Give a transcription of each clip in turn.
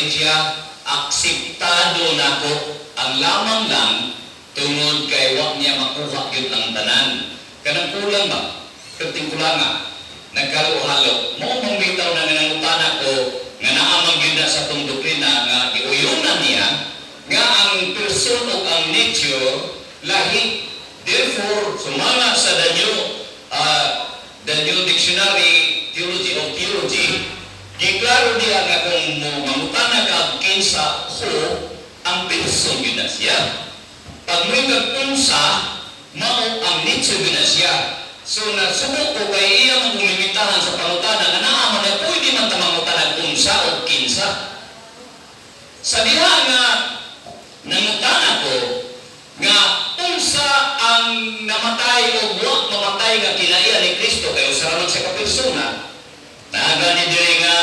Iglesia, akseptado nako ang lamang lang tungod kay wa niya makuha gyud ang tanan. Kanang kulang ba? Perting kulanga. Nagkalo-halo. Mao mang bitaw na nga nangutana ko nga naa man gyud na sa atong doktrina nga giuyunan niya nga ang person ug ang nature lahi. Therefore, sumala sa the New Dictionary Theology of Theology, giklaro diya nga kung mo mangutana ka kinsa ko, ang person yun na siya. Pag mo'y kag unsa, mao ang nature yun na siya. So nasubo ko kay iya mang limitahan sa pangutana nga naa man na pwede man ta mangutana unsa o kinsa. Sa diha nga nangutana ko nga unsa ang namatay o wa mamatay nga kinaiya ni Kristo kay usa ra man siya ka persona. Naa gani diri nga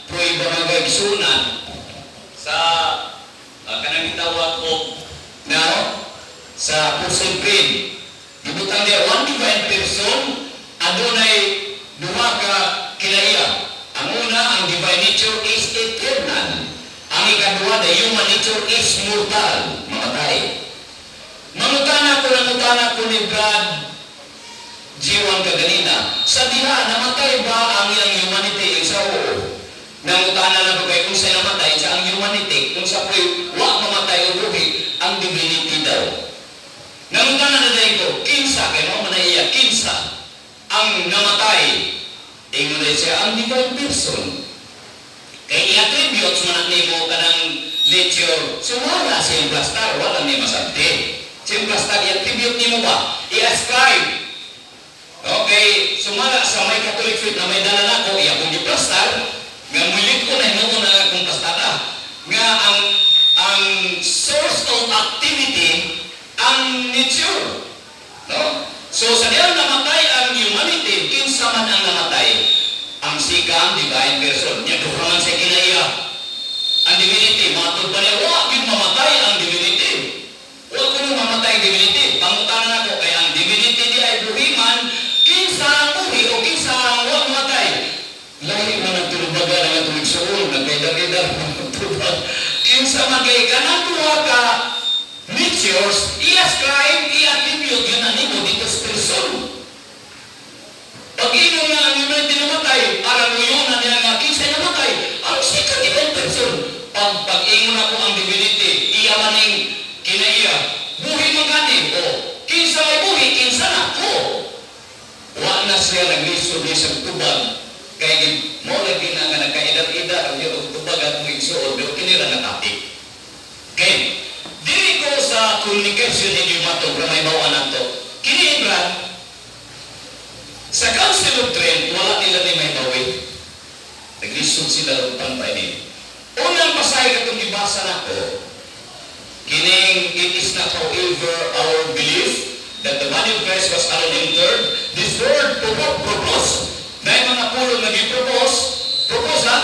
prueba mga igsunan sa kanang gitawag og na sa Person Creed. Gibutang diya one divine person, adunay duha ka kinaiya. Ang una, ang divine nature is eternal. Ang ikaduha, the human nature is mortal, mamatay. Mangutana ko ni Brad G1 kaganina, sa diha, namatay ba ang iyang humanity? Sa oo. Nangutana na ba kay kung siya namatay, sa ang humanity, kung sa po'y wa mamatay o buhi, ang divinity daw. Nangutana na din ko, kinsa, kay mo man iya, kinsa, ang namatay? Ingon na siya, ang divine person. Kay i-attributes man ang nimo kanang nature, sumala sa iyong plastar, wala ni masabti. Sa iyong plastar, i-attribute nimo ba? I-ascribe. Okay, sumala sa may Catholic faith na may dala nako, iya kong giplastar, nga mulit ko na hinuon na akong plastada. Nga ang source of activity ang nature. No? So sa diyan namatay ang humanity, kinsa man ang namatay? Ang second divine person. Nya duha man sa kinaiya. Ang divinity, matod pa niya, wa gyud mamatay ang divinity. Wa kuno mamatay ang divinity. Pangutana nako kay ang divinity di ay buhi man, kinsa ang buhi o kinsa ang wa mamatay? Lahi man ang tulubaga ng atong igsuon, nagkaidar-idar ang tubag. Kinsa man kay kanang duha ka natures, i-ascribe, i-attribute yun na nimo dito sa person. Pag ingon nga ang humanity namatay, parang yun na niya nga kinsa namatay, ang second divine person. Pag pag-ingon ako ang divinity, iya man ning kinaiya, buhi man gani, o kinsa may buhi, kinsa na, ko. Wa na siya naglisod niya sa tubag. Kay mo lagi na nga nagkaedad-edad ang og tubag at mong igsuon, pero kini ra nga topic. Okay. Dili ko sa communication ninyo matong para may bawa nato. Kini, Brad, sa Council of Trent, wala nila ni may bawi. Naglisod sila og pantay ni. Unang pasahe katong gibasa nako, kining "It is not, however, our belief that the body of Christ was alone interred." This word propose, dahil mga pulong nag-propose, propose ha,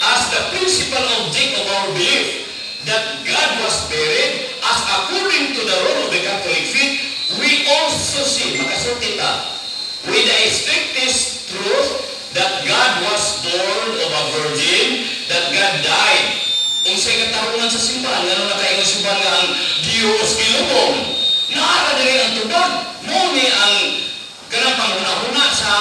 as the principal object of our belief that God was buried as according to the rule of the Catholic faith, we also see, makasulti ta, with the strictest truth that God was born of a virgin, that God died. Unsay katarungan sa simbahan, ngano nakaingon simbahan nga ang Diyos gilubong? Naara diri ang tubag. Mo ni ang kanang panghuna-huna sa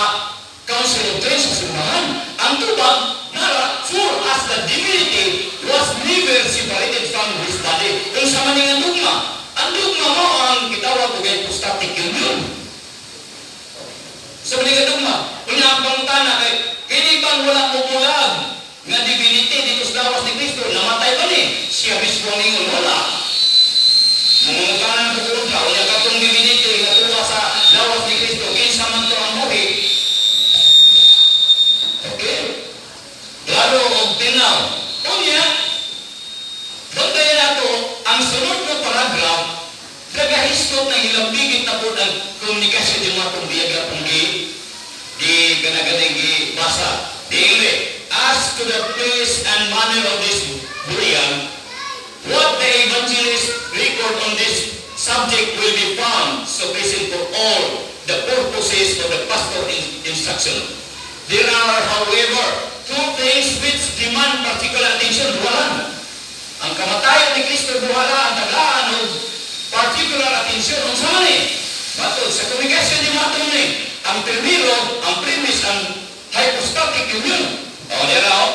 Council of Trent sa simbahan. Ang tubag, nara, for as the divinity was never separated from his body. Unsa man nga dugma? Ang dugma mo ang gitawag og hypostatic union. Sa man nga dugma, unya ang pangutana kay kini bang wala mo bulag nga divinity dito sa lawas ni Kristo, namatay ba ni? Siya mismo ang ingon, wala. Mangutana na ko ka, unya katong divinity nga tuwa sa lawas ni Kristo, kinsa man to ang buhi? Okay? Klaro og tinaw. Unya, bantayan nato ang sunod na paragraph, nagahisgot ng hilambigit na po ang komunikasyon yung mga biyag pong gi kanaganing gi basa. Dili, "As to the place and manner of this burial, what the evangelist record on this subject will be found sufficient for all the purposes of the pastor instruction. There are, however, two things which demand particular attention." Duha lang. Kamatayon ni Kristo, duha ra ang tagaan og particular attention. Unsa man ni? Matod sa Communicatio Idiomatum ni, ang primero, ang premise, ang hypostatic union. O, dira o.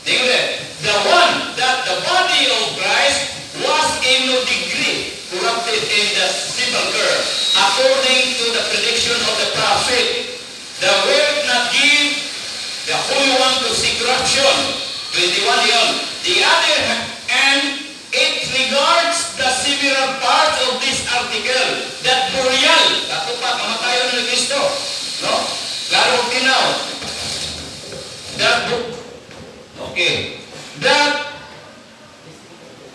Tingnan ulit. The one that the body of Christ was in no degree corrupted in the sepulchre, according to the prediction of the prophet. "Thou wilt not give the Holy One to see corruption." 21 yun. The other, and it regards the several parts of this article, that burial, kato pa, kamatayon ni Kristo. No? Klaro tinaw. That book. Okay. That,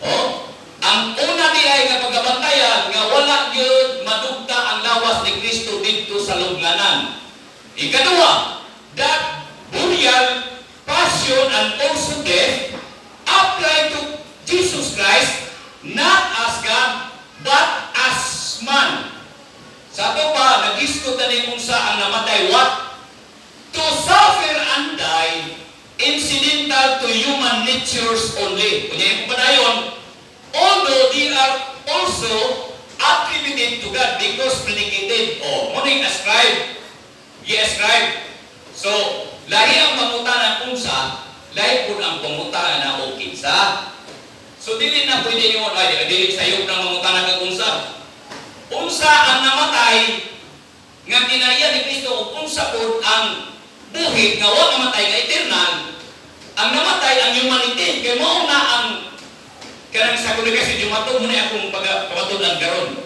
oh, ang una di ay nga pagabantayan nga wala gyud madugta ang lawas ni Kristo didto sa lubnganan. Ikaduha, that burial, passion, and also death apply to Jesus Christ not as God but as man. Sa ato pa, nag-isgot na ni unsa ang namatay, what? To suffer and die incidental to human natures only. Kunya yung padayon, although they are also attributed to God because predicated. O, muning ascribe. I-ascribe. So, lahi ang pangutana unsa, lahi pud ang pangutana og kinsa. So, dili na pwede nyo, ay, dili sayop ng mangutana kag unsa. Unsa ang namatay nga kinaiya ni Kristo ug unsa pud ang buhi nga wa namatay nga eternal? Ang namatay ang humanity kay mao na ang kanang sa Communicatio Idiomatum mo na akong pagpamatud-an karon.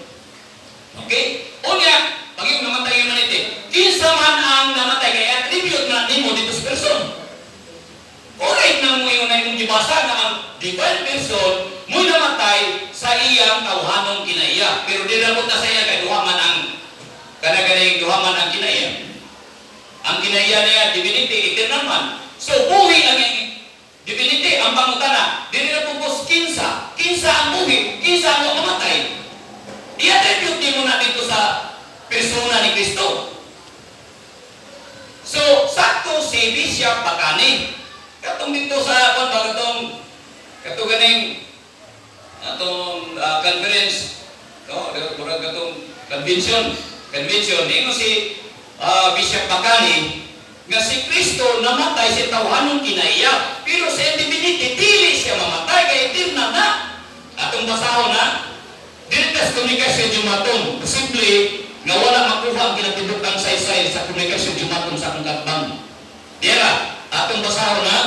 Okay? Unya, pag yung namatay yung humanity, kinsa man ang namatay kay attribute na nimo dito sa person? Correct na mo yung na imong gibasa nga ang divine person mo'y namatay sa iyang tawhanong kinaiya. Pero di na na sa iya kay duha man ang kana, duha man ang kinaiya. Ang kinaiya niya divinity, eternal man. So buhi ang iyang divinity, ang pangutana. Dili na pugos kinsa. Kinsa ang buhi, kinsa ang wa mamatay? I-attribute nimo na dito sa persona ni Kristo. So, sakto si Bishop Bacani. Katong dito sa kung ba katong katong ganing atong conference, no, murag katong convention, ningon si Bishop Bacani nga si Kristo namatay sa tawhanong kinaiya, pero sa divinity dili siya mamatay kay eternal na. Atong basahon na dili tas Communicatio Idiomatum. Posible nga wala makuha ang kinatibuk-ang saysay sa Communicatio Idiomatum sa akong katbang. Dira, atong basahon na.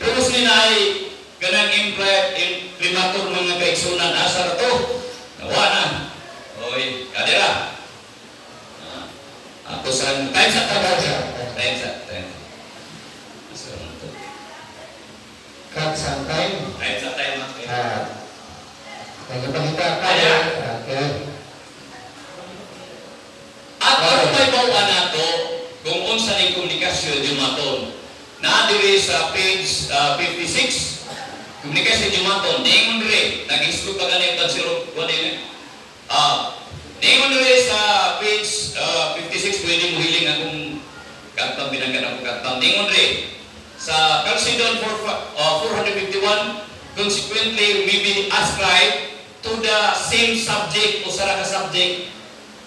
Pulos ni na ay kanang imprimatur, mga kaigsunan, asa ra to? Nawa na. Oy, kadira. Ah, ako sa time sa Time sa. Time sa time. Asa ra to? Cut some time. Time sa time. Ah, nagpakita ka. Ayan. Okay. At aron may bawa nato kung unsa ning Communicatio Idiomatum. Naa diri sa page 56. Communicatio Idiomatum, ningon diri, nag-exclude pa gani ang zero one ini. Ah, ningon diri sa page 56, pwede mo hiling akong katang binanggan akong katang. Ningon diri sa Chalcedon 4, 451, consequently we be ascribed to the same subject, usa ra ka subject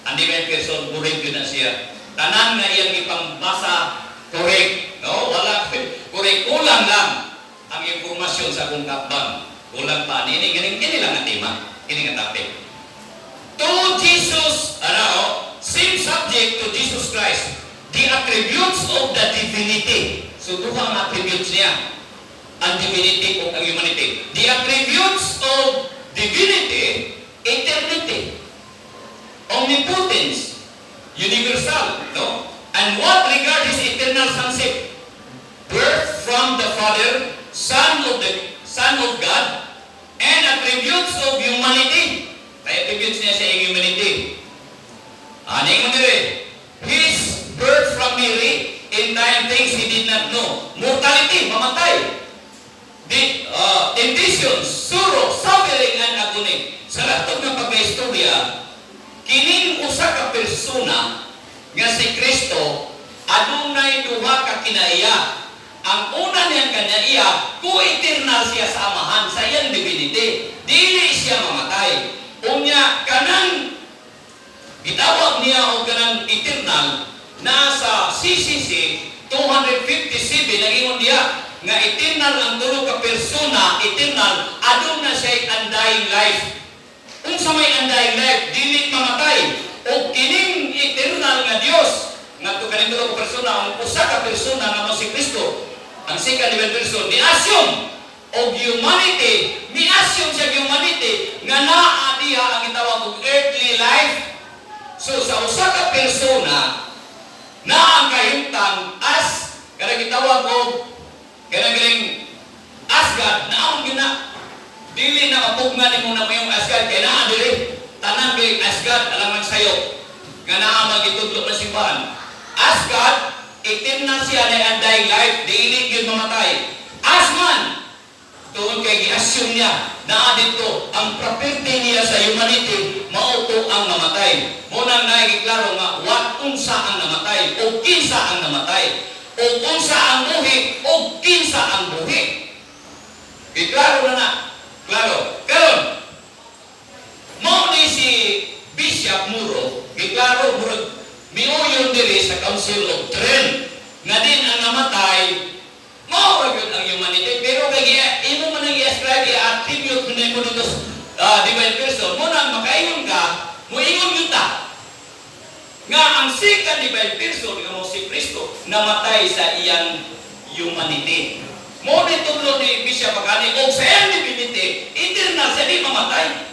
ang divine person, correct yun na siya. Tanan nga iyang ipambasa, correct. No? Wala, correct. Kulang lang ang impormasyon sa akong katbang. Kulang pa. Nini, ganing, kini lang ang tema. Kini nga topic. To Jesus, ano, oh, same subject to Jesus Christ. The attributes of the divinity. So, duha ang attributes niya. Ang divinity o ang humanity. The attributes of divinity, eternity, omnipotence, universal, no? And what regard his eternal sonship, birth from the Father, Son of God, and attributes of humanity. Kaya attributes niya sa iyang humanity. Ano mo dire? His birth from Mary in time, things he did not know. Mortality, mamatay. The temptations, sorrow, suffering, and agony. Sa latog ng pagkaistorya, kining usa ka persona nga si Kristo adunay duha ka kinaiya. Ang una niyang kinaiya, ko-eternal siya sa Amahan, sa iyang divinity. Nasa CCC 257, nagingon diya nga eternal ang tulo ka persona, eternal, aduna siya undying life. Unsa may undying life? Dili mamatay. O kining eternal nga Dios ngadto kaning tulo ka persona, ang usa ka persona nga mo si Kristo, ang second divine person, ni assume og humanity, ni assume siya humanity nga naa diha ang gitawag og earthly life. So sa usa ka persona na ang kahimtang as kanang gitawag og kanang galing as God na ang gina dili na mapugnan nimo na mayong as God kay naa diri tanan kay as God alang sayo nga naa magitudlo ng simbahan. As God, eternal siya na undying life, dili gyud mamatay. As man, tuon kay gi-assume niya naa dito ang property niya sa humanity, mao to ang namatay. Mo nang nagiklaro nga what, unsa ang namatay o kinsa ang namatay o unsa ang buhi o kinsa ang buhi. Giklaro na na. Klaro. Karon, mao ni si Bishop Muro, giklaro murag miuyon diri sa Council of Trent nga din ang namatay mao ra gyud ang humanity, pero kay imo man ang i-ascribe, i-attribute mo nimo dito sa divine person, mo nang makaingon ka, moingon gyud ta nga ang second divine person nga mo si Kristo namatay sa iyang humanity. Mo ni tudlo ni Bishop Pagani og sa iyang divinity, eternal siya, di mamatay.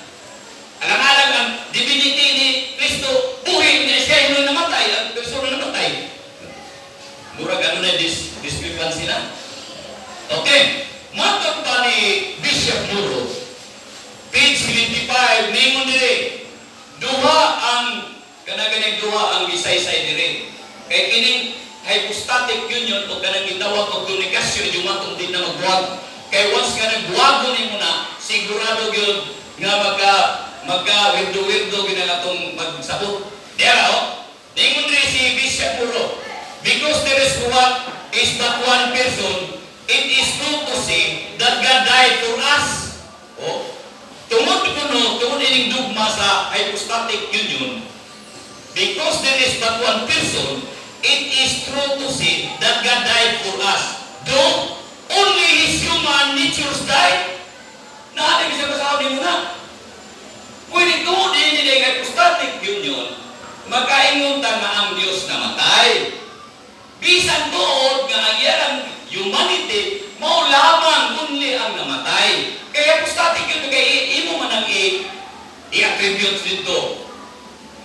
Alang-alang ang divinity ni Kristo buhi niya, siya yung namatay, ang persona namatay. Murag ano na discrepancy na. Okay. Matod pa ni Bishop Muro, page 75, ningon diri, duha ang kanaganing duha ang gisaysay diri. Kay kining hypostatic union o kanang gitawag og communication yung matong di na magbuwag. Kay once ka nagbuwago nimo na, sigurado gyud nga magka magka wirdo-wirdo gyud na atong magsabot. Diara oh. Ningon diri si Bishop Muro, because there is but one person, it is true to say that God died for us. Oh, tungod kuno, tungod ining dugma sa hypostatic union, because there is but one person, it is true to say that God died for us. Though only His human natures died. Naanig siya kasama mo na. Pwede tungod ini ng hypostatic union, makaingon ta nga ang Diyos namatay. Bisan tuod nga ang iyang humanity, mao lamang only ang namatay. Kaya hypostatic yun, kay imo man ang i-attribute dito.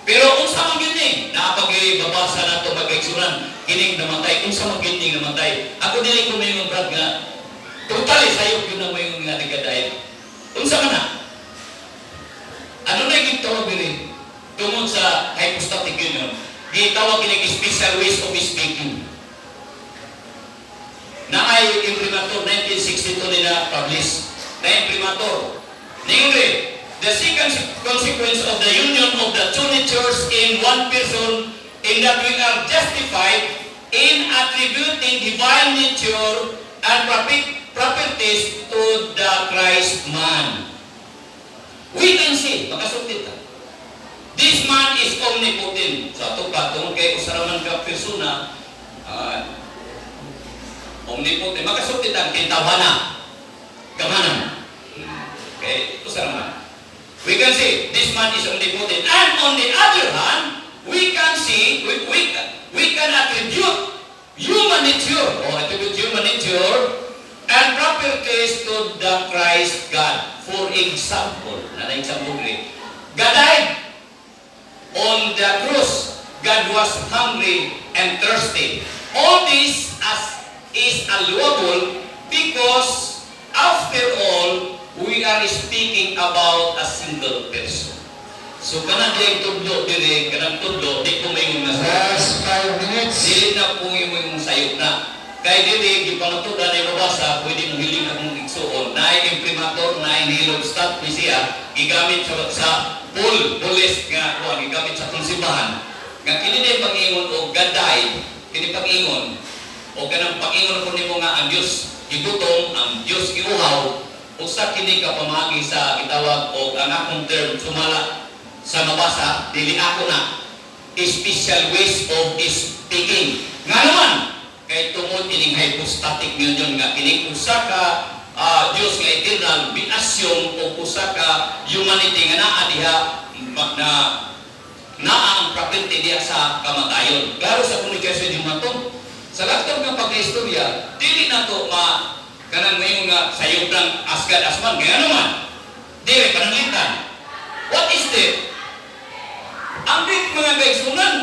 Pero unsa man gyud ni, napagibabasa nato pagkaigsunan kining namatay, unsa man gyud ning namatay? Ako dili ko mayngon, brad, nga totally sayo gyud na mayngon nga nagadayon. Unsa man na? Ano na gitawag diri? Tungod sa hypostatic union, gitawag kini special ways of speaking. Na ay imprimatur, 1962 nila publish. Na imprimatur. Ningon diri, the second consequence of the union of the two natures in one person in that we are justified in attributing divine nature and properties to the Christ man. We can see, makasulti ta, this man is omnipotent. Sa ato pa, tungod kay usa ra man ka persona, omnipotent. Makasulti ta, kintawana. Gamanan. Okay, usa ra man. We can see this man is omnipotent. And on the other hand, we can see, we can attribute human nature, or attribute human nature and properties to the Christ God. For example, na example rin, God died on the cross. God was hungry and thirsty. All this as is allowable because, after all, we are speaking about a single person. So kanang diyang tudlo diri, kanang tudlo, di ko maingon nga sayo. Last 5 minutes. Dili na po yung imong sayop na. Kay dili gipangatudan ay mabasa, pwede mo hiling akong igsuon. Naay imprimatur, naay nilog stamp ni siya, gigamit sa police nga kuan, gigamit sa atong simbahan. Nga kini din pag-ingon og God died, kini pag-ingon o kanang pag-ingon ko nimo nga ang Dios gigutom, ang Dios giuhaw, usa kini ka pamaagi sa gitawag og ang akong term sumala sa mabasa, dili ako na, special ways of is speaking. Nga naman, kay tungod ining hypostatic union nga kining usa ka Dios nga eternal mi-assume og usa ka humanity nga naa diha na naa ang property diha sa kamatayon. Klaro sa komunikasyon yung matong. Sa laktong nga pagkaistorya, dili na to ma kanang ngayon nga sayop lang as God as man. Kaya naman, dili pananglitan. What is death? Ang death, mga kaigsunan,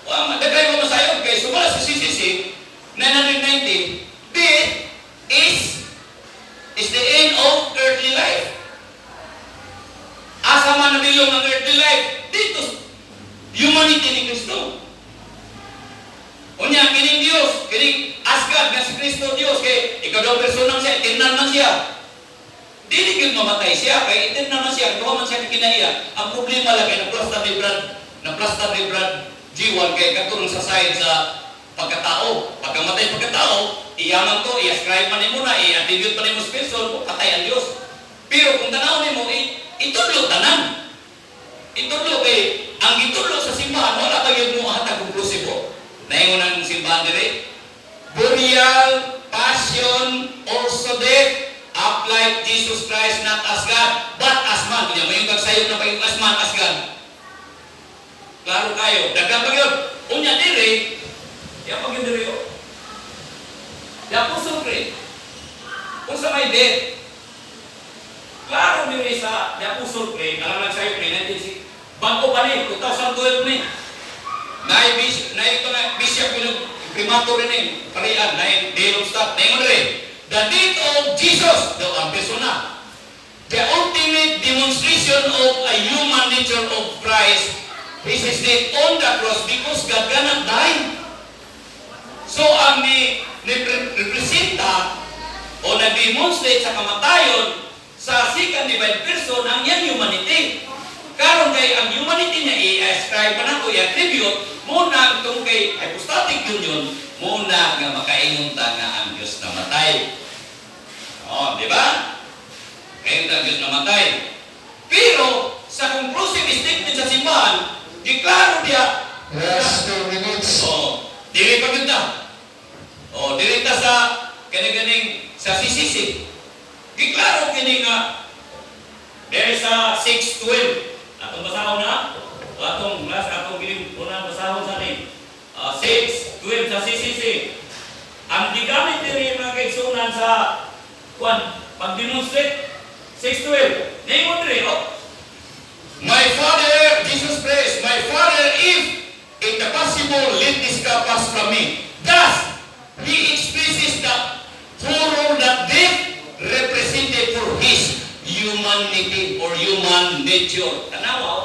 wa daghay mo masayop kay sumala sa CCC 990, death is the end of earthly life. Asa man nabilong ang earthly life? Dito, humanity ni Kristo. Unya, kining Dios, kining as God nga si Kristo Dios, kay ikaw daw persona siya, eternal man siya. Dili gyud mamatay siya, kay eternal man siya, duha man siya kinahiya. Ang problema lang kay na-plasta ni Brad, na-plasta ni Brad G1 kay katulong sa side sa pagkatao. Pagkamatay pagkatao, iyaman to, i-ascribe man nimo na, i-attribute man nimo sa person, patay ang Dios. Pero kung tanaw nimo, itudlo tanan. Itudlo kay ang gitudlo sa simbahan, wala pa gyud mo hatag konklusibo. Naingon ang simbahan dire, burial, passion, also death, apply Jesus Christ not as God, but as man. Kanya may yung sayop na pag as man, as God. Klaro kayo. Daghan pa yun. Unya dire, yan pag yun dire, oh. The Apostle Creed. Kung sa may death, klaro dire sa The Apostle Creed, alam lang sa'yo, 19, bago pa ni, 2012 ni. Naay bishop, naay ito nga, bishop yung primato rin eh, parian, naay dean of staff, naay mo rin. The death of Jesus, daw ang persona. The ultimate demonstration of a human nature of Christ is his death on the cross because God cannot die. So ang ni representa o nag-demonstrate sa kamatayon sa second divine person ang iyang humanity. Karon kay ang humanity niya i-ascribe pa nato, i-attribute muna tungkol kay hypostatic union muna nga makaingon ta nga ang Diyos namatay. Oh, di ba? Kaingon ta ang Diyos namatay. Pero sa conclusive statement sa simbahan, giklaro diya. Last 2 minutes. Oh, dili pa gyud ta. Oh, dili ta sa kani-ganing sa CCC. Giklaro kini nga there sa 6:12. Atong basahon na. O atong last atong giling unang basahon sa ni. 6:12 sa CCC. Ang gigamit diri, mga kaigsunan, sa kuan pag-demonstrate 6:12. Ningon diri, oh. My Father, Jesus prays, "My Father, if it possible, let this cup pass from me." Thus, he expresses the horror that death represented for his humanity or human nature. Tanawa, oh.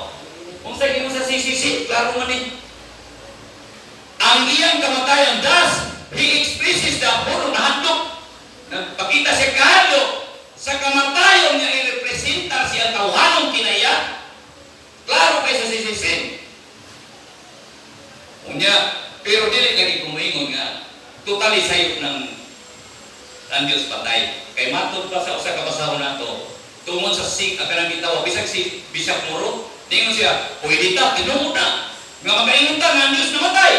Kung sa ginoo sa CCC, klaro man eh. Ang iyang kamatayan, thus, he expresses the horror na handok. Nagpakita siya kahadlok sa kamatayon nga i-representa siya tawhanong kinaya. Klaro kay sa CCC. Unya, pero dili lagi kumuingon nga totally sayop ng ang Diyos patay. Kay matod pa sa usa ka basahon nato, tungod sa sik ang kanang gitawag bisag si Bishop Muro, ningon siya, pwede ta tinuod na nga makaingon ta nga ang Diyos namatay.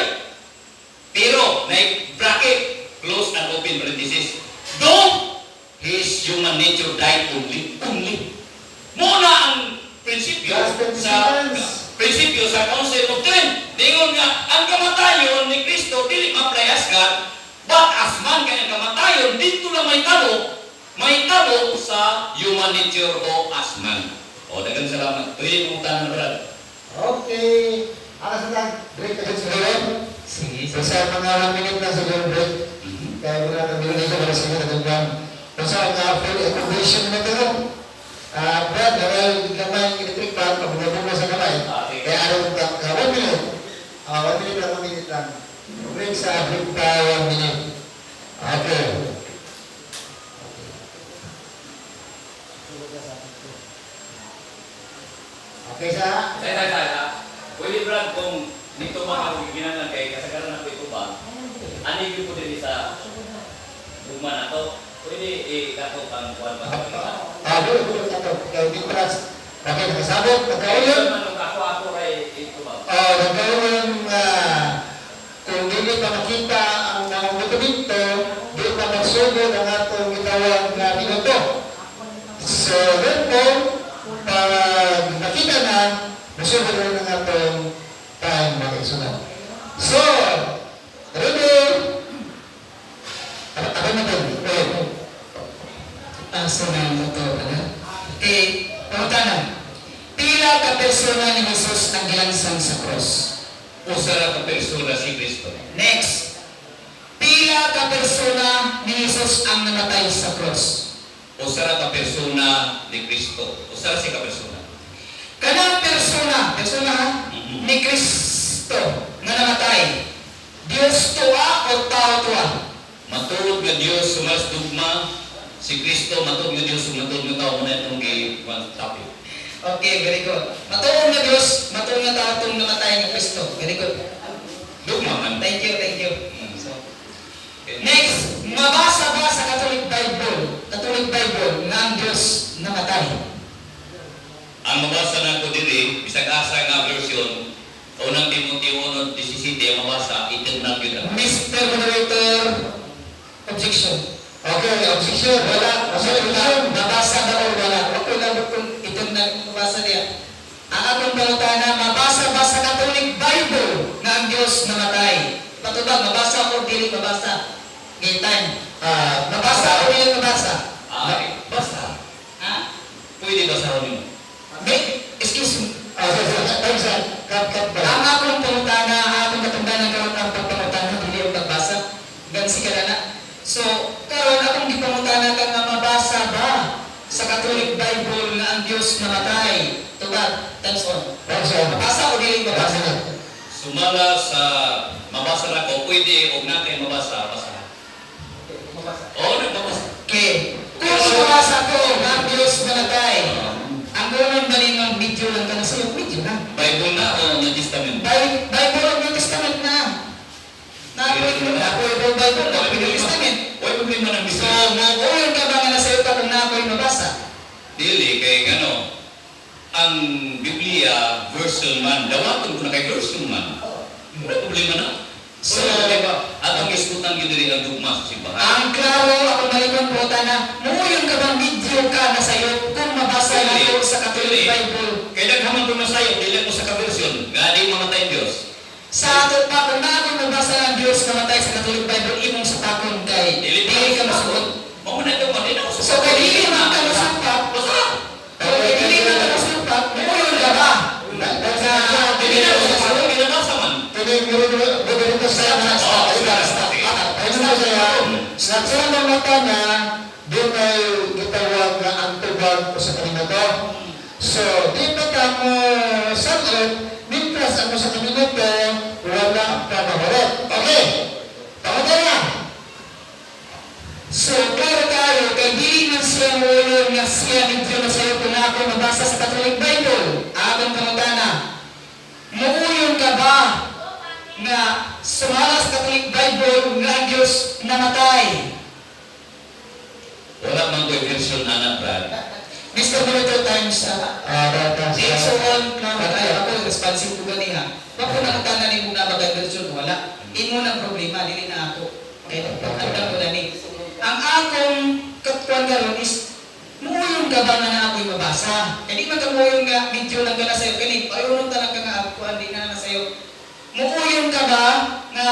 Pero na bracket, close and open parenthesis. Though his human nature died only, only. Muna ang prinsipyo Last 20 sa seconds. Prinsipyo sa Council of Trent. Ningon nga ang kamatayon ni Kristo dili ma-apply as God, but as man, kay ang kamatayon dito lang may tabo sa human nature o as man. O daghang salamat. Tuloy mo tanan, brad. Okay. Ano sa tag? Break agad siguro? Sige. So sa mga 1 minute na siguro break. Kaya muna kami dito para sa mga natunggang. Kung sa mga full accommodation na ito, Brad, nawal gamay electric fan, pabunga sa kamay. Ah, sige. Kaya ano ka, 1 minute. 1 minute lang, 1 minute lang. Break sa break pa 1 minute. Okay. Okay sa? Say, say, say, ha? Pwede, brad, kung dito mga ginanan kay kasagaran na ito ba, ani gyud po diri sa ugma na to, pwede i-kato ang kuan pa sa kita. Ah, good, good, ato. Kaya di trust. Okay, nakasabot, nagkaulon. Manong ako ako kay ito ba? Oh, nagkaulon. makita ang mga dokumento, di pa magsugod ang atong gitawag na minuto. So, therefore, pag nakita na, masugod na ang atong time, mga igsuonan. So, ready? Ako na ba? Okay. Asa na ang totoo ka na? Okay, pangutana. Pila ka persona ni Jesus ang gilansang sa cross? Usa ra ka persona, si Kristo. Next. Pila ka persona ni Jesus ang namatay sa cross? Usa ra ka persona ni Kristo. Usa ra siya ka persona. Kanang persona, persona ha? Ni Kristo nga namatay. Diyos tuwa o tao tuwa? Matuod nga Dios sumas dugma si Kristo, matuod nga Dios ug matuod nga tao na itong gi one topic. Okay, very good. Matuod nga Diyos, matuod nga tao itong namatay ni Kristo. Very good. Dugma man. Thank you, thank you. So, okay. Next, mabasa ba sa Catholic Bible, Catholic Bible nga ang Diyos namatay? Ang mabasa na ko diri, bisag asa nga version, Unang Timoteo 1:17 ang mabasa, eternal gyud ang. Mr. Moderator, objection. Okay, objection. Wala. Objection. Mabasa ba o wala? Okay lang kung eternal mabasa niya. Ang akong pangutana, mabasa ba sa Catholic Bible nga ang Diyos namatay? Patubag, mabasa o dili mabasa? Game time. Ah, Mabasa o dili mabasa? Ay, basta. Ha? Pwede basahon nimo. May, excuse me. Sorry, sorry. Thanks, ah. Cut, cut ba? Ang akong pangutana, ang akong katungdanan karon, ang pagpangutana dili ang pagbasa. Gansi ka na na. So, karon akong gipangutana ka nga mabasa ba sa Catholic Bible nga ang Dios namatay? Tubag, times on. Times on. Mabasa o dili mabasa? Sumala sa mabasa na ko, pwede og na kay mabasa, basa. Oo, nagbabasa. Okay. Kung mabasa ko nga ang Dios namatay, ang unang ba ninyong video lang ka na sa'yo? Video na. Bible na o New Testament? Bible o New Testament na. Nakuha yung Bible, nakuha New Testament. Why problema ng So, Biblia? mo-uyon ka ba nga nasa iyo kung nakoy mabasa? Dili kay ngano ang Biblia version man, dawaton ko na kay version man. Wala problema na. So, So, diba, at ang iskutan gyud diri ang dugma sa simbahan. Ang klaro, ako malikon po na, muuyon ka bang video ka na sa'yo kung mabasa Dili. nato sa Catholic Dili. Bible? Kay daghan man ko na sayo, dili mo sa ka-version, nga di mamatay ang Dios. Sa ato pa, kung nakoy mabasa ng Diyos namatay sa Catholic Bible, imong sutakon kay dili ka masuot. Mao na ito, di na ko So, kay dili man ka masupat, Basta. kay dili man ka masupat, muuyon ka ba? That's Dili na ko sa ginabasa man. Kini ganito sa Oh, na sige, sige. Ayun na siya. Sa unang mata na, doon ay gitawag nga ang tubag sa kanina. So, di pa ka mo sakit, mientras ang sa minuto, wala pa maharap. Okay. Tama na. So, klaro kayo, kay dili man siya muuyon nga siya medyo na sa'yo kung ako mabasa sa Catholic Bible. Akong pangutana, muuyon ka ba nga sumala sa Catholic Bible nga ang Diyos namatay? Wala man ko'y version ana, Brad. Mr. Moderator, times Ah, so on, na ay, ako responsive ko gani ha. Wa ko nangutana nimo na baga version, wala. Imo nang problema, dili na ako. Okay, andam ko na ni. Ang akong katkuan karon is muuyong ka ba nga na ako'y mabasa? Kaya di man ka muuyong nga video lang ka na sa'yo. Kani, ayun ta lang ka nga kuan di na na sa'yo. Muuyong ka ba nga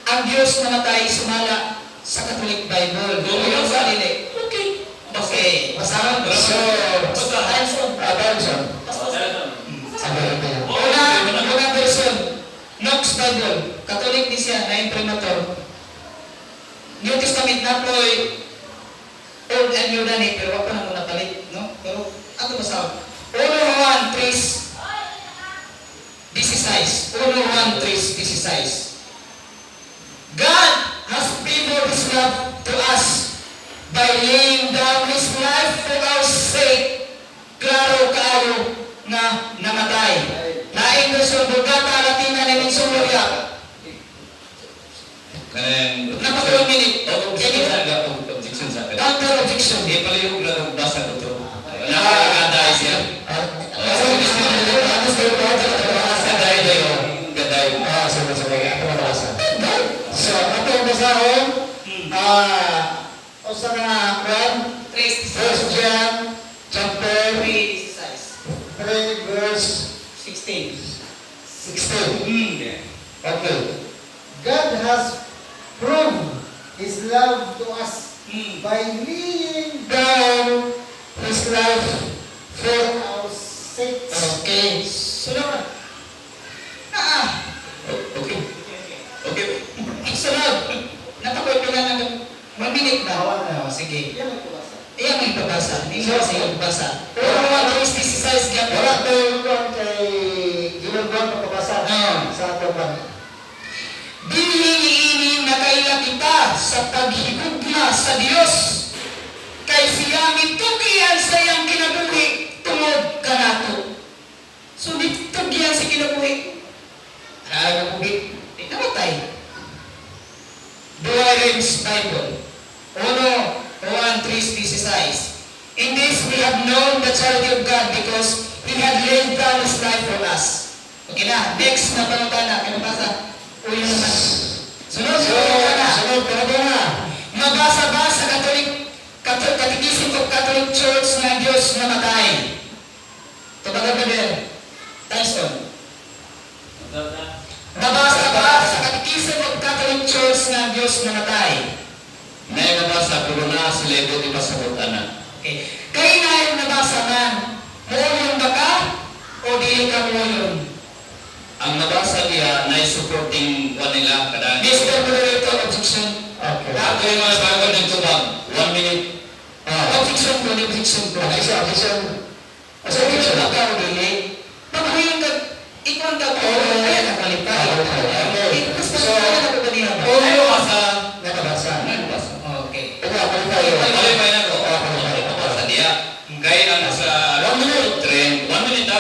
ang Diyos namatay sumala sa Catholic Bible? Muuyong ka dili? Okay. Okay, basahan. So, Basta. Times on. Times on. Sabi ko. Una, una version, Knox Bible, Catholic ni siya, na imprimatur. New Testament na po'y Old and New na ni, pero wag pa na muna palit, no? Pero ato basahon. 1 Juan 3:16. 1 Juan 3:16. God has favored His love to us by laying down His life for our sake. Klaro kaayo nga namatay. Laing version, Vulgata Latina ni Minsuloria. Kanang Napatulong minute. Oh, objection sa objection sa akin. Counter objection. Di pala yung basa ko to. Nakakaday siya. Gaday dayo. Gaday. Ah, sige, sige. Ako mabasa. So, ato ang basahon, usa ka kwan, Tres, First John chapter 3, 3 verse 16. 16. Okay. God has proved His love to us by laying Down his life for our sakes. Okay. Sunod. Ah, Okay. Okay. Sunod. Natakoy ko lang ng 1 minute ba? Oh, sige. Yan ang kubasa. Iya may pabasa. Hindi mo sige pabasa. Pero mga tres exercise gyapon. Wala tayo kwan kay ginagawa pagkabasa sa ato pa. Dili niini nakaila kita sa paghigugma sa Dios. Kay siya mitugyan sa iyang kinabuhi tungod kanato. So mitugyan sa kinabuhi. Ano na buhi? Di namatay. Douay-Rheims Bible. Uno, 1:3-16. In this we have known the charity of God because He had laid down His life for us. Okay na, next na pangutana. Kaya mabasa. Uy naman. Sunod, So, sunod na. sunod ka na. Mabasa ba sa Catholic Catechism of Catholic Church nga Diyos namatay? Tubagan, brother. Tyson. Mabasa ba sa Catechism of Catholic Church nga Diyos namatay? May mabasa pero na sila ibot ipasabot ana. Okay. Kay na yung nabasa man, muulong ba ka o dili ka muulong? Ang nabasa niya na supporting one nila kada. Mr. Moderator, objection. Okay. Ako yung mga bago ng tubag. 1 minute. Objection ko, objection ko. Objection, objection. Objection ba ka o dili? Pag-uwing ka, ikaw ang ka ko, kaya na-qualify. Okay. Mas So, kaya na ko kanina ba? Ay, mabasa. Nakabasa. Ay, mabasa. Okay. Ikaw, qualify. Qualify na ko. Ah, qualify. Mabasa niya. Kaya ang sa 1 minute. Trend, 1 minute sa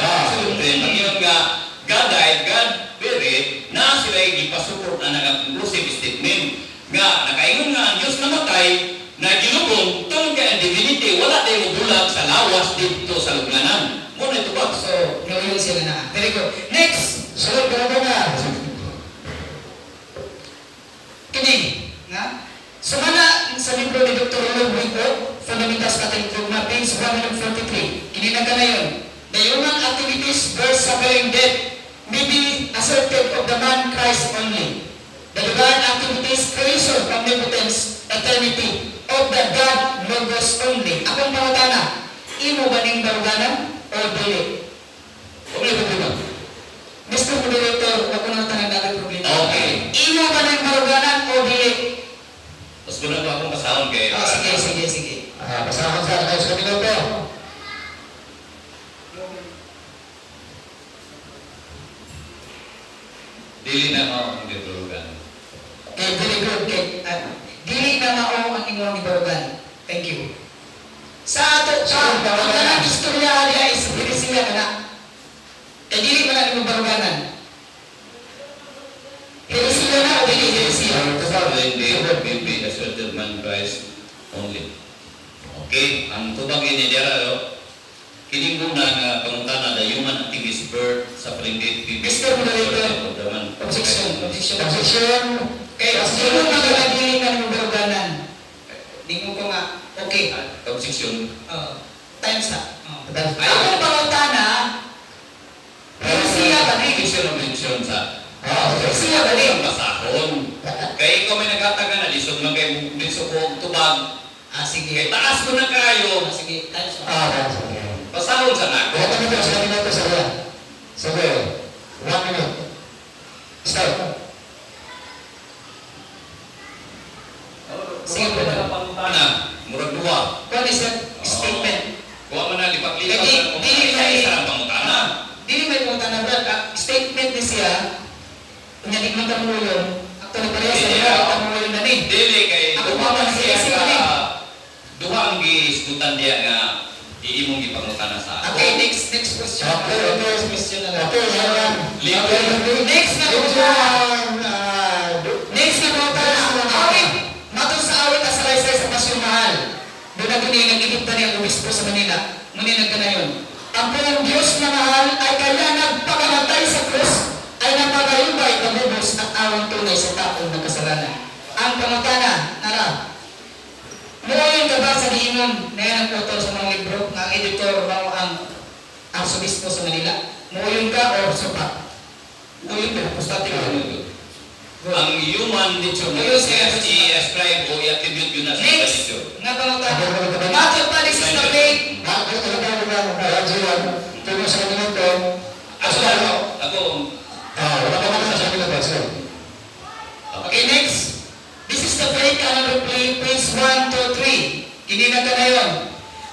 trend, ang iyong nga God died, God buried, na sila gipasupport na nga conclusive statement nga nakaingon nga ang Diyos namatay na gilubong tungod kay ang divinity wala day mobulag sa lawas dito sa lubnganan. Mo na ito ba? So, yun sila na. Very good. Next! Sunod ka na. Kini, nga? Sumala sa libro ni Dr. Ludwig O, Fundamentals Catholic Dogma, page 143. Kini na ka na yun. The human activities, birth, suffering, death, may be asserted of the man Christ only. The divine activities, creation, omnipotence, eternity, of the God Logos only. Akong pangutana, imo ba ning baruganan o dili? Wala problema. Mr. Moderator, wag ko nang tanang dagat problema. Okay. Imo ba ning baruganan o dili? Mas guna ko akong basahon kay. Ah, sige, sige, sige. Basahon sa kayo sa minuto. Dili na mao ang gitulugan. Okay, very good. Okay. Dili na mao ang imong gibarugan. Thank you. Sa ato pa, ang kanang istorya diha is heresiya kana. Kay dili man na imong baruganan. Heresiya na o dili heresiya? Then they will be asserted man Christ only. Okay, ang tubag ini dira yo. Kining guna nga pangutana the human activities, birth, suffering, death, be Mr. Moderator, asserted of the man. Objection, objection. Objection. Kay sino man nga dili na imong baruganan? Di mo ko nga, okay. Objection. Oh, times up. Oh. Ay, Akong pangutana, heresiya ba ni? Objection, objection sa Heresiya ba ni? Ang basahon. Kay ikaw may nagataga na lisod man kay lisod ko og tubag. Ah, Kay sige. taas ko na kayo. Ah, sige, times up. Sige. Basahon sa nako. Wala kami sa minuto sa iya. Sige. 1 minute. Start. Sige, brother. Pangutana, murag duha. Kuan is that statement. Kuha man na lipat-lipat Dili- sa dili isa may- isa ang pangutana. Dili may pangutana, brad. Ang statement ni siya, unya di man kamuyon. Actually, pareha sa Dili, iya, ah. kamuyon na ni. Dili kay Ako duha pa man man siya siya, ka sige. duha ang giisgutan diya nga iimong gipangutana sa ako. Okay, next next question. Okay. Next question na lang. Okay, yan lang. Libre. Okay, Next na Objection. Next na pangutana. Awit. Matod sa awit ang salaysay sa Pasyon Mahal. Doon na guni nag-ibig na ang obispo sa Manila. Ngunit nagkanayon. Ang buong Diyos na mahal ay kaya nagpakamatay sa krus ay Ay napakahibay, kabubos at awang tunay sa taong nagkasalanan. Ang pangutana, nara, Muoyon ka ba sa giingon na yan ang author sa mga libro nga ang editor mao ang arsobispo sa Manila? Muoyon ka o supak? Muoyon ka, apostatic ka. Ang human nature mo, Ayun, sige. i-ascribe o i-attribute yun na sa human Next, nature. nga pangutana. Matod pa, this is the faith. Ah, ito na ba ang G1? Tuloy sa minuto. Ako, ako, Ah, wala pa naman sa minuto. Sige. Okay, next. This is the faith canon replay, page 1, 2, 3. Hindi na ka na yun.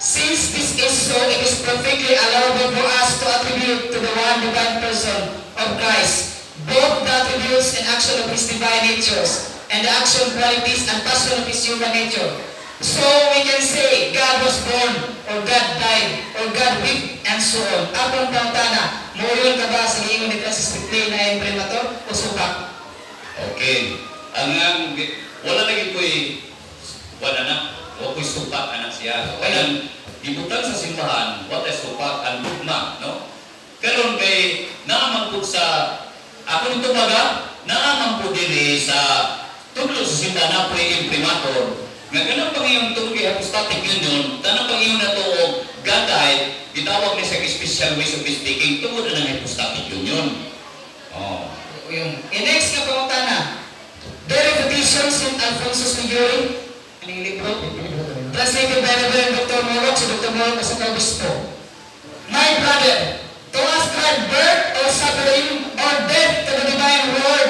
Since this is so, it is perfectly allowable for us to attribute to the one divine person of Christ both the attributes and action of His divine natures and the action, qualities, and passion of His human nature. So we can say God was born, or God died, or God wept, and so on. Akong pangutana, muoyon ka ba sa giingon ni Francis Ripley na imprimatur o supak? Okay. Ang wala lagi ko'y wala na, wa ko'y supak anak siya. Kanang gibutang sa simbahan, what is supak ang dugma, no? Karon kay naaman pud sa ako nito baga, naaman pud diri sa tudlo sa simbahan na po'y imprimatur. Nga kanang pangiyong tungod kay apostatic union, tanang pangiyong na og God died, gitawag ni sa special ways of speaking tungod na ng hypostatic union. Oh. Yung next nga pangutana, The Refutation St. Alphonsus Liguori, aning libro, translated by Reverend Dr. Morok, si Dr. Morok sa obispo. My brother, to ascribe birth or suffering or death to the divine word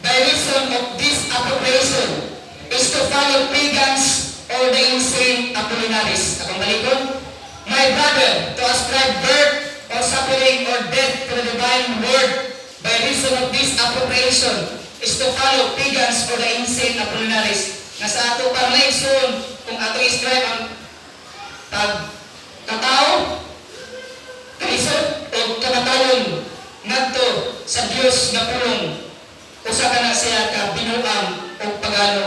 by reason of this appropriation is to follow pagans or the insane Apollinaris. Akong balikon. My brother, to ascribe birth or suffering or death to the divine word by reason of this appropriation is to follow pagans or the insane Apollinaris. Nga sa ato pang kung ato i-ascribe ang pag katao, kalisod o kamatayon ngadto sa Dios nga pulong, usa ka na siya ka binuang o pagano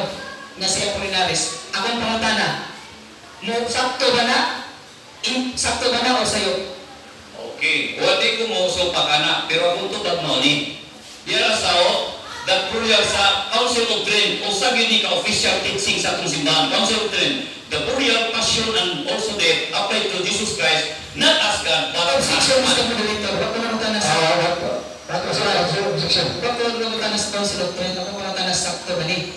nga si Apollinaris. Akong pangutana, mo sakto ba na? Sakto ba na o sayo? Okay. Wadi ko mo supak ana, pero akong tubag mo ni. Diara sa o, that burial sa Council of Trent, o sa gini ka official teaching sa atong simbahan, Council of Trent, the burial, passion, and also death applied to Jesus Christ, not as God, but as Objection, man. Mr. Moderator. Wa ko nangutana sa Ah, what? What objection? Wa ko nangutana sa Council of Trent, ako nangutana sa sakto ba ni.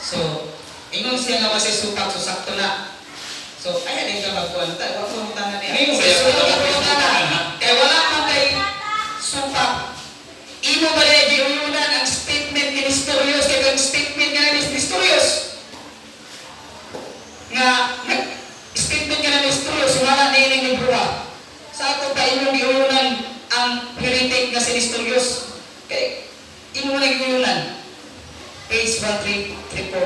So, ingon siya nga kasi supak, so sakto na. So, ayan din ka magkuhan. Wa ko nangutana niya. Ngayon, So, kaya- so, wala ko nangutana. Kaya wala man kay supak. Imo ba na giuyunan ang statement ni Nestorius? Kaya ang statement nga ni Nestorius nga nag statement nga ni Nestorius wala na ining libro. Sa ato pa imong giuyunan ang heretic nga si Nestorius. Kay imo na giuyunan. Page 1334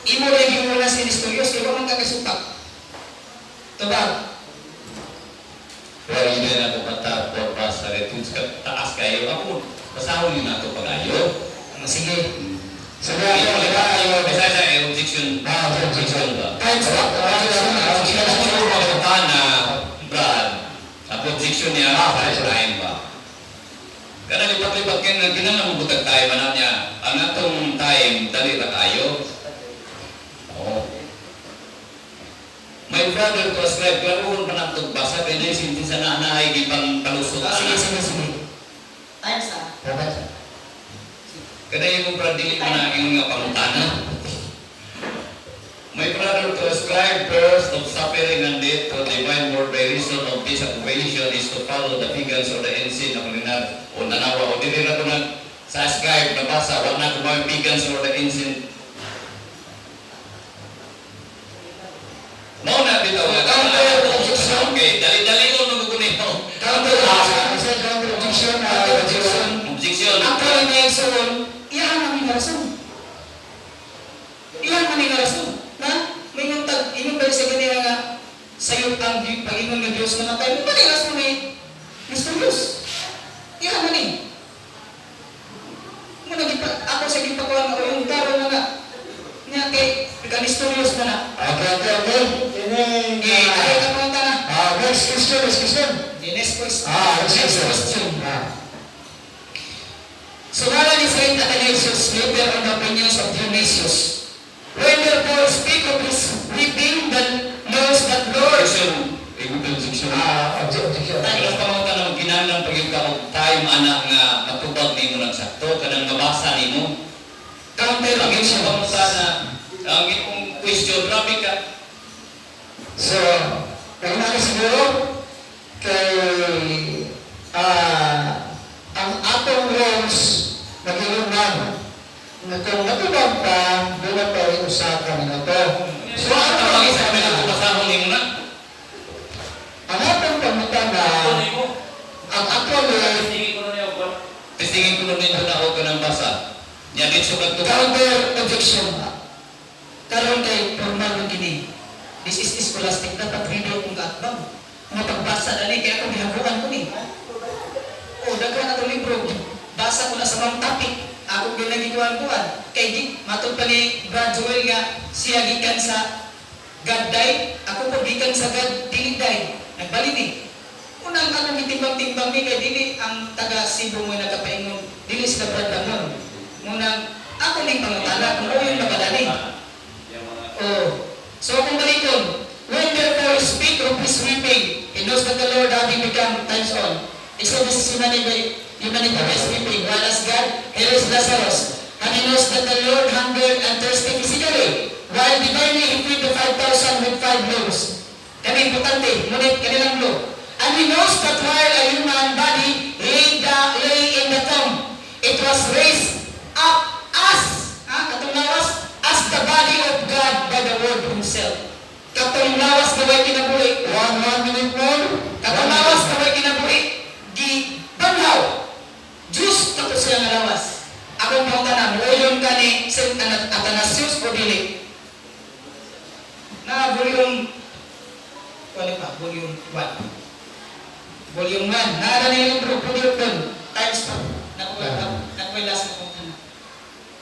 135. Imo na giuyunan si Nestorius kay wa man ka kasupak. Tubag. Pero hindi na ako patapos pa sa retunes ka, taas kayo. Ako, basahon yun nato pag-ayo. Ah, sige. Sige, ako, di ba? Ayaw. Basta sa objection, Ah, objection. objection ba? Time's up. Objection ko pangutana, Brad. Ang objection niya, Ah, sa okay. time ba? Kanang lipat-lipat kayo, nga kinahanglan mo butag time ana niya. Ang atong time, dali ra kayo. Oo. My brother to ascribe, klaro pa nang basa, kaya na yung sa naanahay, gipang palusot. Ah, sige, sige, sige. Time's up. Dapat. Kada yung brad, dili mo na ingon nga pangutana. My brother, to ascribe birth of suffering and death to divine word by reason of this approbation is to follow the pagans or the insane na kulinar o nanawa o dili na ko nag sa ascribe nabasa wa na ko mga pagans or the insane. Mao na bitaw nga Counter objection. Okay, dali-dali ko nung kunin mo. Counter objection. Isa counter objection. Counter objection. Objection. Actually, may igsoon, iyahan ang mga rason. Iyahan ang mga rason. Na, may yung tag, ingon ba sa ganila nga, sayop ang pag-ingon nga Diyos na matay, mo ba rason ni Nestorius? Iyahan man eh. Mo nagipa, ako sa gipakuan nga, yung taro na nga, nga kay, ka Nestorius na na. Okay. Ini Eh, ayaw ka mga na. Ah, next question, next question. The next question. Ah, next Next question. question. Ah. Sumala ni Saint Athanasius later on the opinions of Dionysius. When therefore speak of his weeping, the knows that Lord. Objection. Objection. Ah, objection. Tapos pangutan ng kinahanglan pag ka og time ana nga matubag nimo ng sakto kanang mabasa nimo. Counter Ang objection. pangutana, ang imong question grabe ka. So, kaya na siguro kay ang atong rules naging man nga kung natubag ka, doon na tayo usa ka minuto. So So, ang ang isa kami lang basahon nimo na. Ang atong pangutana, ang actually, Testingin ko nun ninyo na og kanang basa. Nya ditso kag tubag. Counter objection. Karon kay formal man kini. This is scholastic, dapat ready akong kaatbang. Nga pagbasa dali kay ako gihaguan ko ni. O daghan atong libro. Basa ko na sa mga topic. Ako ginagikuan kuan. Kay di matod pa ni Brad Joel nga siya gikan sa God died, ako po gikan sa God dili died. Nagbali ni. Unang akong gitimbang-timbang ni kay dili ang taga Cebu mo nagapaingon, dili sila Brad Lamon. Munang ako ning pangutana kung uyon makadali. Oh. So kung balikon, when therefore speak of his weeping, he knows that the Lord having become times on. Exodus is humanity by his weeping, while as God, he raised Lazarus. And he knows that the Lord hungered and thirsty physically, while divinely he fed the 5,000 with five loaves. Kani importante, ngunit kanilang loaf. And he knows that while a human body lay in the tomb, it was raised up as, katong lawas, as the body of God by the Word Himself. Katong lawas na way kinabuhi, one minute more. katong lawas na way kinabuhi, gi banhaw. Diyos kato siya nga lawas. Akong pangutana, muuyon ka ni Saint Athanasius o dili? Na volume, ano pa, volume 1. Volume 1. Naara na yung libro, volume 1. Times 2. Nakuha, nakuha last na pangutana.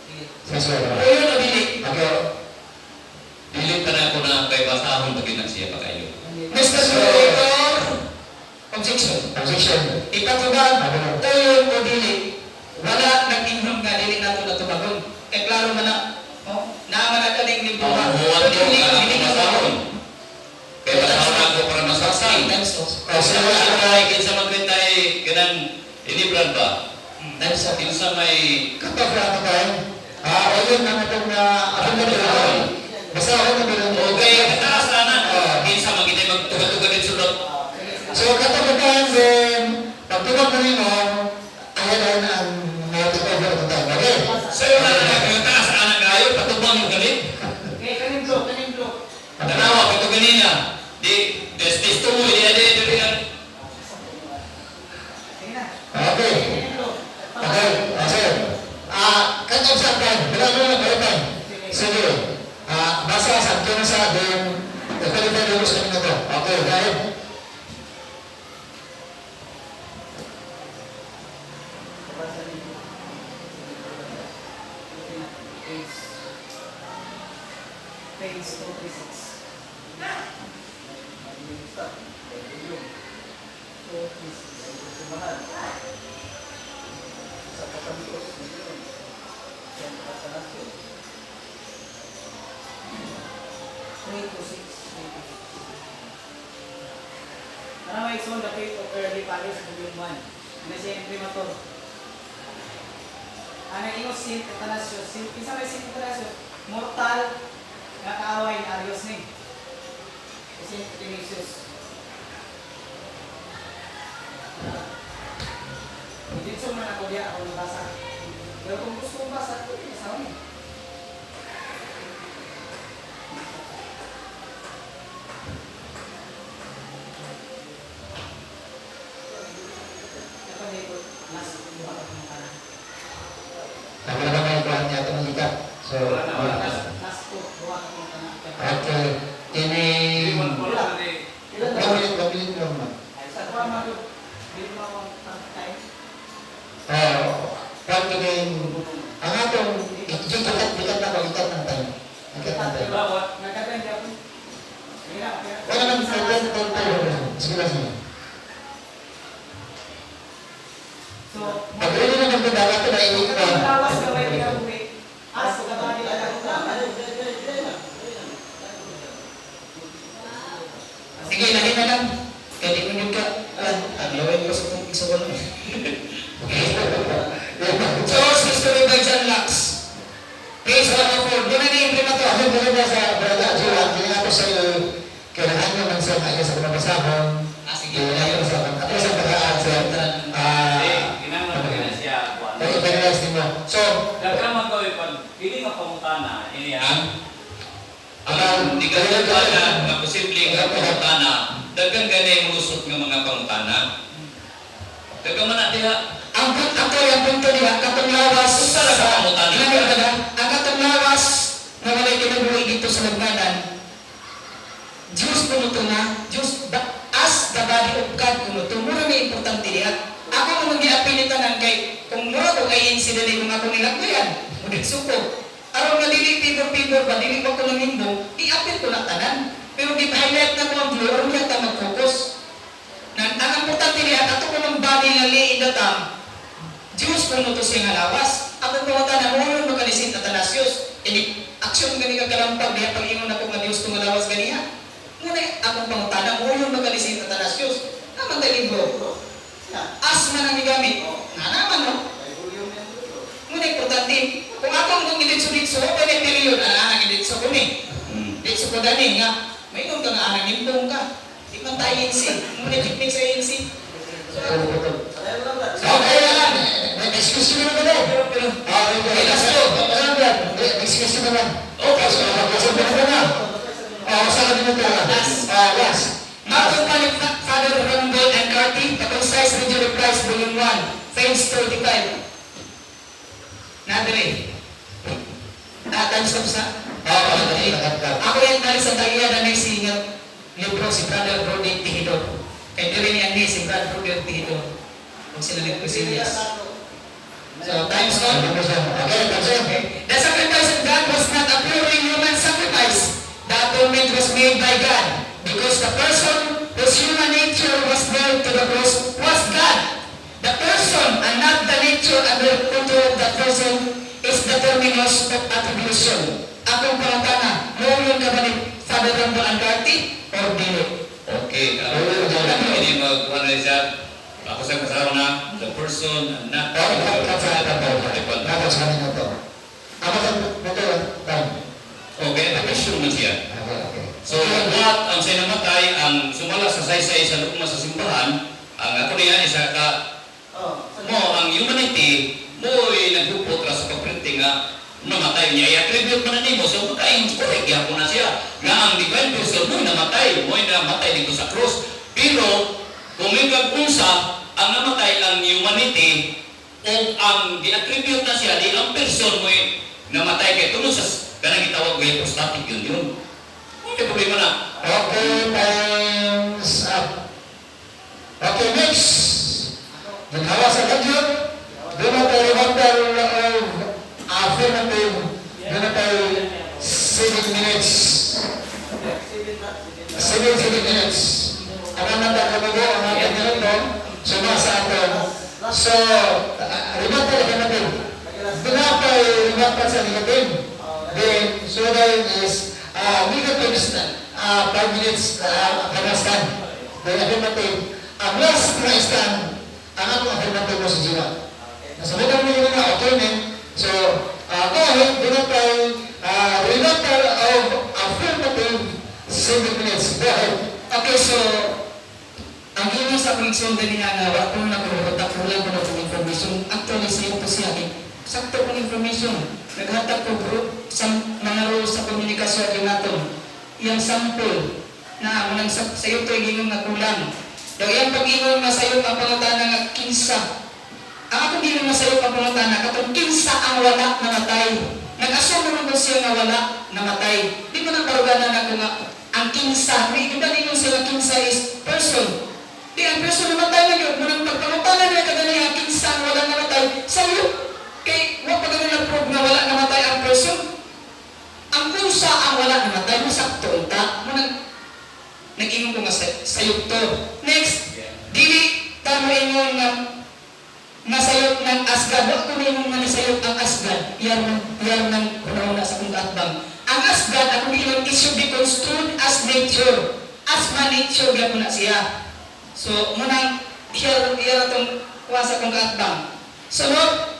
Sige. Sige, Uyon o dili? Okay. Dili pa na ako na kay basahon pag na siya pa kayo. Mr. Moderator, objection. Objection. Ipatubag, uyon o dili. Wala nag-inhom nga dili nato natubagon. Kay klaro man na, oh, naa man na kaning libro ba? Oh, huwag ko Dili, nga dili ako ka basahon. Kay basahon ako para masaksan. Times two. Oh, Sa so, kay kinsa man kwentay kanang ilibran ba? Times two. Kinsa may cut off na time. Ah, o yun ang atong na atong na Basta ako na bilang. Okay, kataas ana. Kinsa man gid magtugad-tugad dito sa So, cut off na time, then, pagtubag na nimo, ayan na ang take over at time. Okay? Sayo na na kataas ana kayo patubang yung galit. Okay, kaning blue, kaning blue. Tanawa ko ganina. Di des des mo di di di ang Sige na. Okay. Kaning blue. Okay. Okay. Ah, cut off sa time. Wala na na wala time. Sige. Ah, basta sa na sa then, qualify rules kami na to. Okay, go ahead. Page 236. 326. Para may the Faith of Early Fathers, Volume 1. Ano siya imprimatur? Ano yung Saint Athanasius? Saint, kinsa may Saint Athanasius? Mortal nga kaaway ni Arius ni. Si Saint Athanasius. Dito man ako diya ako nabasa. Pero kung gusto kong basa, pwede na sa amin. Ito dito, last duha ka pangutana. Wala na may kuhan niya itong ikat. So, wala. Last two, duha ka pangutana. Okay. Ini... 1 minute, 1 minute lang man. Sa duha man yun, di mo akong time. Ah, one kining... Ang atong... Ikat na ko, ikat ng time. Ikat ng time. Nagkatend ako. Sige na, okay na. Wala nang 10, 10, 10. Sige lang, sige. So, Pag ready na ko dapat na Ang lawas nga way kinabuhi. As the body of God. Sige, lagi na lang. Kaya di mo yun ka. Ah, aglawin ko sa itong isa ko lang. Church History by John Lux. Page 104. Doon na ni imprimato. Ako dili na sa brother Jiwa, dili ako sa iyo kailangan naman sa kaya sa pinabasahon. Ah, sige. Dili ako sa ako sa pag-answer. Ah, Eh, kinahanglan pa na siya kuan. kaya i-finalize nimo. So, Daghan man ko pag dili nga pangutana ini ha. Ang di ka na nga posible nga pangutana, daghan gani mulusot nga mga pangutana. Daghan man na diha. Ang ako yung punto diha, katong lawas Unsa ra ka pangutana? Ilan ka ba? Ang katong lawas na walay kinabuhi dito sa lagnanan, Diyos kuno to na, Diyos ba, as the body of God kuno to, mura ni importante diha. Ako mo nang giapil ni tanan kay kung mura ko kay incident kung akong nilakbayan, muditso ko. Aron nga dili pibor-pibor ba, dili ko ko nangimbo, i-apil ko na tanan. Pero gi-highlight na ko ang blue, aron nga ta mag-focus. Na, ang importante diha, ato ko ng body nga lay in the tongue, Diyos kuno to siya nga lawas. Ako pangutana mo yun magkalisin Athanasius. Ini aksyon gani ka kalampag diha pag ingon ako nga Diyos ko nga lawas ganiha. Muna akong pangutana mo yun magkalisin Athanasius. Naman tayo libro. As man ang gigamit. Nga naman no. Muna importante. Kung ako ang giditso-ditso, pwede period. Ah, ang giditso ko ni. Ditso ko dani nga. May ka nga anang nimbong ka. Di man tayo INC. Muna technique sa INC. So, okay lang. Next question na naman. pero, pero, Ah, okay. Okay, last two. Next question naman. Okay, so, okay, na. Oh, sa kanila na. Last. Ah, last. Matong pa ni Father Rumble and Carty, the Concise Video Replies, Volume 1, page 35. Nadre. Ah, times up sa? Ah, okay. Ako yan dali sa tagiya na si nga libro si Brother Brody Tihidor. Kay diri ni ani si Brother Brody Tihidor. Kung sila nagkusilyas. So, times up. Okay, that's it. The sacrifice of God was not a purely human sacrifice. The atonement was made by God because the person whose human nature was nailed to the cross was God. The person and not the nature under control of that person is the terminus of attribution. Akong pangutana, moyon ka ba ni Father Rambo Angarty or dili? Okay, ini mag kuan na siya. Ako sa kasama na the person and not Okay, Dapat sa kanila to. Ako sa ito, time. Okay, the question man siya. Okay. So, what ang say namatay, ang sumala sa saysay sa lukma sa simbahan, ang ako niya isa ka mo ang humanity mo'y naghuputra sa pagprinting nga namatay niya. I-attribute man na nimo. So, makain, correct gyapon na siya. Nga ang divine person mo'y namatay, mo'y namatay dito sa cross. Pero, kung may unsa ang namatay ang humanity, o ang gi-attribute na siya, di ang person mo'y namatay kay tungod sa kanang gitawag ko hypostatic union. May problema na. Okay, time's up. Okay, next. Ginhawa sa kadyo. Doon na tayo rebuttal of affirmative. Doon na tayo 7 minutes. 7 minutes. Ang naman tayo kamugo, ang ating minuto, suma sa aton. So, rebuttal affirmative. Doon na tayo rebuttal sa negative. Then, so then is negative 5 minutes final stand. Then affirmative. Ang last na stand, ang atong affirmative mo sa jiwa. Nasubukan mo yun na okay. So, go ahead, doon na tayo rebuttal of affirmative 7 minutes. Go ahead. Okay, so, ang ginoo sa akong igsoon dali nga nga, wala ko na kuruta, kulang ko na kong information. Actually, sa iyo to siya, eh. Sakto kong information. Naghatag ko bro, sa mga rules sa komunikasyon yung naton. Iyang sample na unang sa iyo to gingon nga kulang. Daw iyang pag-ingon nga sa iyo ang pangutana nga kinsa. Ang akong gingon nga sa iyo ang pangutana katong kinsa ang wala namatay. Nag-assume naman ko siya nga wala namatay. Di mo nang baruganan ako nga ang kinsa, may iba ninyo sila kinsa is person. Di ang person namatay na yun, munang pagpangutana niya kadali ang kinsa ang wala namatay sa iyo. Kay wa pa ganun na-prove na wala namatay ang person. Ang unsa ang wala namatay, mo sakto unta. Munang nag-ingon ko nga sayop to. Next, dili tamo ingon nga Nga sayop ng as God. Wa ko nimo nga nisayop ang as God. Iyar ng una sa kong kaatbang. Ang as God, akong giingon, it should be construed as nature. As man nature, gyapon na siya. So, munang iyar atong kuha sa kong kaatbang. Sunod,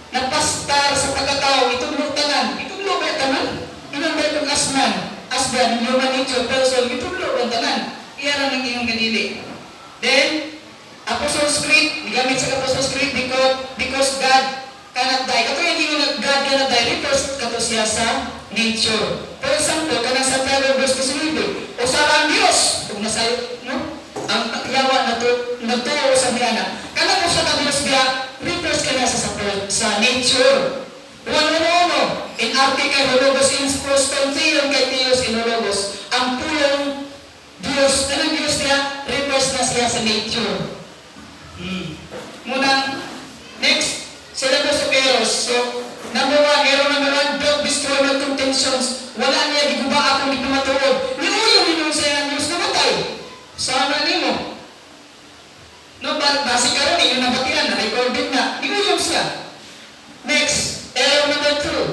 napastar sa pagkatao, itudlo tanan, itudlo ba tanan? Ingon ba itong as man, as God, human nature, person, itudlo ba tanan? Iyara ng iyong ganili. Then, Apostles' Creed, gigamit sa Apostles' Creed because God cannot die. Kato yung ingon nga God cannot die, refers kato siya sa nature. For example, kanang Santiago verse 19, usa ang Dios, ug nasayo, no? Ang yawa na to, nagtuo sa niya. Kanang usa ka Dios diya, refers kanya sa nature. Juan 1:1, en arche kai ho Logos, en pros ton Theon kai theos en ho Logos. Ang pulong Dios, kanang Dios niya, refers na siya sa nature. Munang, next, syllabus of errors. So, number one, error number one, don't destroy my contentions. Wala niya giguba akong gipamatuod. Niuyo ninyo sa iyang Diyos namatay. Sana nimo. No, base karon inyo nabatian, na recorded na. Niuyo siya. Next, error number two.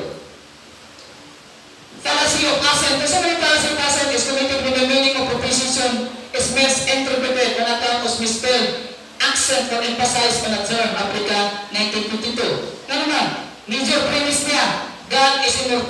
Fallacy of assent. Kasi may fallacy of assent is committed when the meaning of proposition is misinterpreted when a term was misspelled, accent or emphasized on a term. Africa, 1952. Ano naman? Major premise niya, God is immortal.